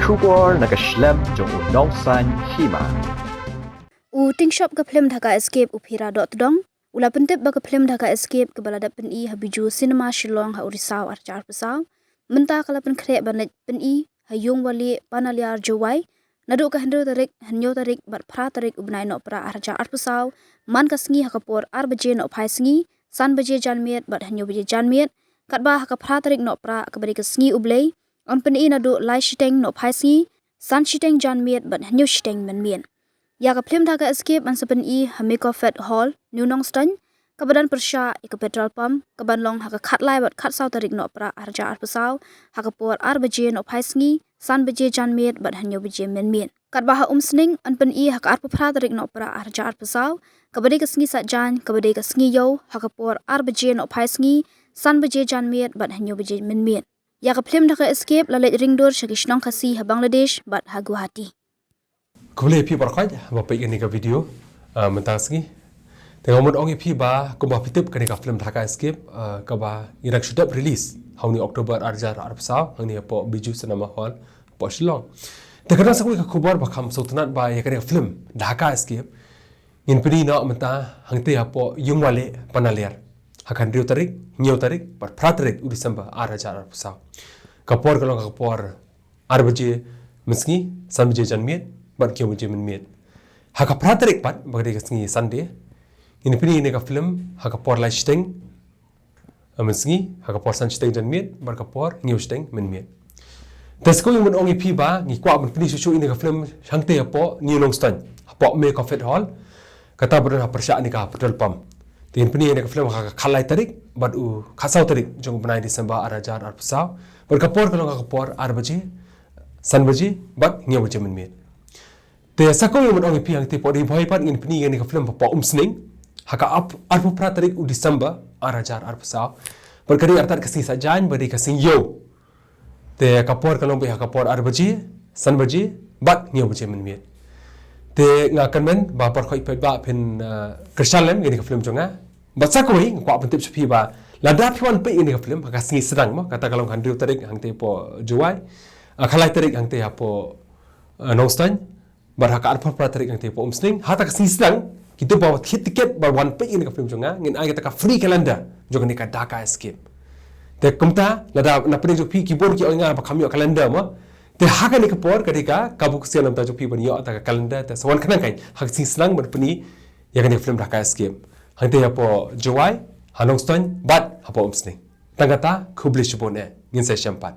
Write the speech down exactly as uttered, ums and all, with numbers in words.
Khubor na ka shlem jong u Nongsaiñ Hima. U tyngshop ka phlim Dhaka Escape u Phira Dohtdong u la pyntip ba ka phlim Dhaka Escape kaba la dep pyni ha Bijou Cinema Shillong ha u Risaw ar hajar arphew saw mynta ka la pynkhreh ban leit pyni ha Yungwalieh Panaliar Jowai naduh ka hynriew tarik, hynñiew tarik bad phra tarik u bnai Nohprah ar hajar arphew saw man ka sngi ha ka por ar baje nohphai sngi, san baje janmiet bad hynñiew baje janmiet, katba ha ka phra tarik Nohprah kaba dei ka sngi U Blei yn pyni naduh lai shiteng nohphai sngi, san shiteng janmiet bad hynñiew shiteng mynmiet. Ïa ka phlim Dhaka Escape yn sa pyni ha Mekofed Hall, New Nongstoiñ, kaba don pyrshah ïa ka petrol pump, kaban long ha ka khatlai bad khatsaw tarik Nohprah ar hajar arphew saw ha ka por ar baje nohphai sngi, san baje janmiet bad hynñiew baje mynmiet. Katba ha Umsning yn pyni ha ka arphew phra tarik Nohprah ar hajar arphew saw, kaba dei ka sngi Saitjaiñ, kaba dei ka sngi Ïew, ha ka por ar baje nohphai sngi, san baje janmiet bad hynñiew baje mynmiet. Ïa ka phlim Dhaka Escape la leit ringdur sha ki shnong Khasi ha Bangladesh bad ha Guwahati. Khublei ïa phi baroh ba peit ïa kane ka video, ah, mynta ka sngi. Te nga mut ong ïa phi ba kumba phi tip kane ka phlim Dhaka Escape, ah, kaba ngi dang shu dep release ha une u October ar hajar arphew saw hangne hapoh Bijou Cinema Hall hapoh Shillong. Te ka don sa kawei ka khubor ba kham sngewtynnat ba ïa kane ka phlim Dhaka Escape ngin pyni noh mynta hangtei hapoh Yungwalieh Panaliar ha ka hynriew tarik, hynñiew tarik bad phra tarik u December ar hajar arphew saw. Ka por ka long ka por ar baje mynsngi, san baje janmiet bad hynñiew baje mynmiet. Ha ka phra tarik pat ba ka dei ka sngi Sunday ngin pyni ïa kane ka phlim ha ka por lai shiteng mynsngi, ha ka por san shiteng janmiet bad ka por hynñiew shiteng mynmiet. Te sa kawei ngan ong ïa phi ba ngi kwah ban pyni shuh shuh ïa kane ka phlim hangtei hapoh New Nongstoiñ, hapoh Mekofed Hall, kata ba don ha pyrshah kane ka petrol pump. Te ngin pyni ïa kane ka phlim ha ka khatlai tarik bad u khatsaw tarik jong u bnai December ar hajar arphew saw bad ka por ka long ka por ar baje, san baje bad hynñiew baje mynmiet. Te sa kawei ngan ong ïa phi hangtei hapoh Ri Bhoi pat ngin pyni ïa kane ka phlim hapoh Umsning ha ka arphew phra tarik u December ar hajar arphew saw bad ka dei artat ka sngi Saitjaiñ ba dei ka sngi Ïew. Te ka por ka long beit ha ka por ar baje, san baje bad hynñiew baje mynmiet. Te nga kyrmen ba baroh phi ba phin, ah, kyrshan lem ïa kane ka phlim jong nga. Bad sa kawei nga kwah pyntip sha phi ba lada phi wan peit ïa kane ka phlim ha ka sngi sdang mo, kata ka long hynriew tarik hangtei hapoh Jowai, ah, khatlai tarik hangtei hapoh, ah, Nongstoiñ bad ha ka arphew phra tarik hangtei hapoh Umsning, ha kata ka sngi sdang kito ba thied tiket ba wan peit ïa kane ka phlim jong nga ngin ai kata ka free calendar jong kane ka Dhaka Escape. Te kumta lada na pdeng jong phi ki bun ki ong ïa nga ba kham ïoh calendar mo. Te ha kane ka por ka dei ka kabu ksian namar jong phi ban ïoh kata ka calendar, te sa wan khnang kein ha ka sngi sdang ban pyni ïa kane ka phlim Dhaka Escape hangtei hapoh Jowai, ha Nongstoiñ bad hapoh Umsning. Tang kata, khublei shibun eh, ngin sa ïashem pat.